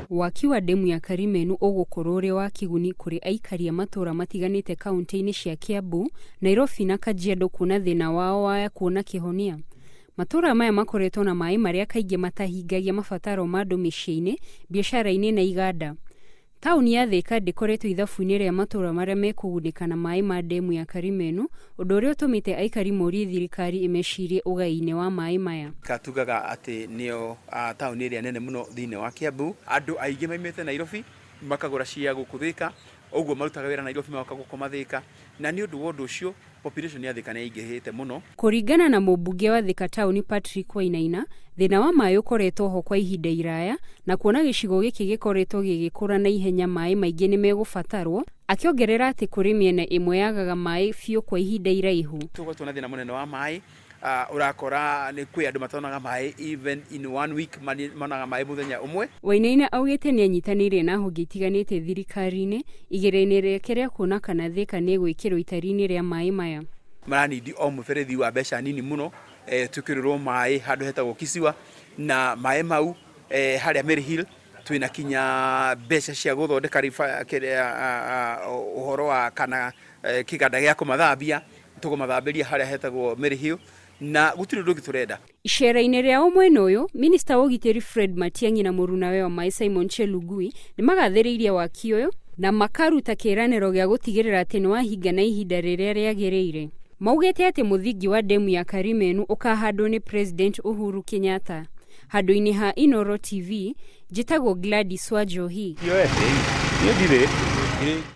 Waki wa ndemu ya Karimenu ũgũkorwo ũrĩ wa kĩguni kũrĩ aikari a matũũra matiganĩte kaunti-inĩ cia Kiambu, Nairobi na Kajiado kuona thĩna wao wa kuona kĩhonia. Matũũra maya makoretwo na maĩ marĩa kaingĩ matahingagia mabataro ma andũ mĩciĩ-inĩ, biacara-inĩ na iganda. Taũni ya Thika ndĩkoretwo ithabu-inĩ rĩa matũũra marĩa mekũgunĩka na maĩ ma ndemu ya Karimenu, ũndũ ũrĩa ũtũmĩte aikari morie thirikari ĩmecirie ũgai-inĩ wa maĩ maya. Tugaga atĩ nĩyo taũni ĩrĩa nene mũno thĩinĩ wa Kiambu. Andũ aingĩ maimĩte Nairobi makagũra cia gũkũ Thika, ũguo marutaga wĩra Nairobi magoka gũkoma Thika, na nĩ ũndũ wa ũndũ ũcio population ya Thika nĩ yaingĩhĩte mũno. Kũringana na mũmbunge wa Thika taũni Patrick Wainaina, thĩna wa maĩ ũkoretwo ho kwa ihinda iraya na kuona gĩcigo gĩkĩ gĩkoretwo gĩgĩkũra na ihenya maĩ maingĩ nĩ megũbatarwo, akĩongerera atĩ kũrĩ mĩena ĩmwe yagaga maĩ biũ kwa ihinda iraihu. Tũkoretwo na thĩna mũnene wa maĩ, ũrakora nĩ kwĩ andũ matonaga maĩ even in one week, monaga maĩ mũthenya ũmwe. Wainaina augĩte nĩ anyitanĩire na honge itiganĩte thirikari-inĩ igeria-inĩ rĩake rĩa kuona kana Thika nĩ ĩgwĩkĩrwo itari-inĩ rĩa maĩ maya. Maranindi o mũberethi wa mbeca nini mũno, twĩkĩrĩrwo maĩ handũ hetagwo Kisiwa, na maĩ mau harĩa Mary Hill twĩna kinya mbeca cia gũthondeka ũhoro wa kana kĩganda gĩa kũmathambia, tũkũmathambĩria harĩa hetagwo Mary Hill, na gũtirĩ ũndũ ũngĩ tũrenda. Icera-inĩ rĩao mwena ũyũ, minista wa ũgitĩri Fred Matiang'i na mũrunawe wa maĩ Simon Chelugui nĩ magathĩrĩirie waki ũyũ na makaruta kĩĩranĩro gĩa gũtigĩrĩra atĩ nĩ wahinga na ihinda rĩrĩa rĩagĩrĩire. Maugĩte atĩ mũthingi wa ndemu ya Karimenu ũkahandwo nĩ President Uhuru Kenyatta. Handũ-inĩ ha Inooro TV, njĩtagwo Gladys Wanjohi. Niĩ ndirĩ.